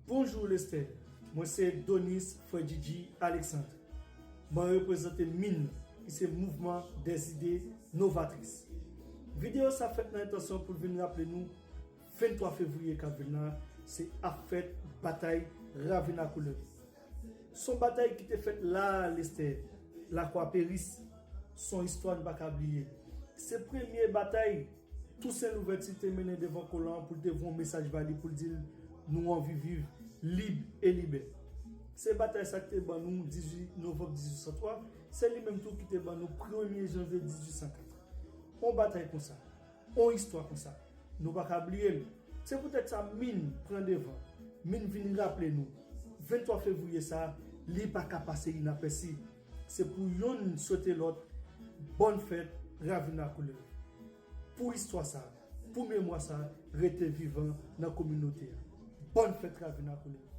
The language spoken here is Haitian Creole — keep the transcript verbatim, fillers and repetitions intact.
Bonjou Lestè, mwen se Donis, frè Djidji Alexandre. Mwen reprezante MIN, ki se Mouvman des Idées Novatrices. Videyo sa fèt nan entansyon pou l vin raple nou, venntwa fevriye k ap vin la, se ap fèt batay Ravin a Koulèv. Se yon batay ki te fèt la, Lestè, Lakwa Peris. Se yon istwa n pa ka bliye. Se premye batay Tousen Louvèti te mennen devan kolon an pou l te voye yon mesaj ba li pou l di l, nou anvi viv lib e libè. Se batay sa ki te ban nou dizuit novanm dizuit san twa, se li menm tou ki te ban nou premye janvye dizuit san kat. Yon batay konsa, yon istwa konsa, nou pa ka bliye l. Se poutèt sa MIN pran devan. MIN vin raple nou, venntwa fevriye sa, li pa ka pase inapèsi. Se pou yonn swete lòt bòn fèt Ravin a Koulèv. Pou istwa sa, pou memwa sa rete vivan nan kominote a. Bòn fèt Ravin a Koulèv.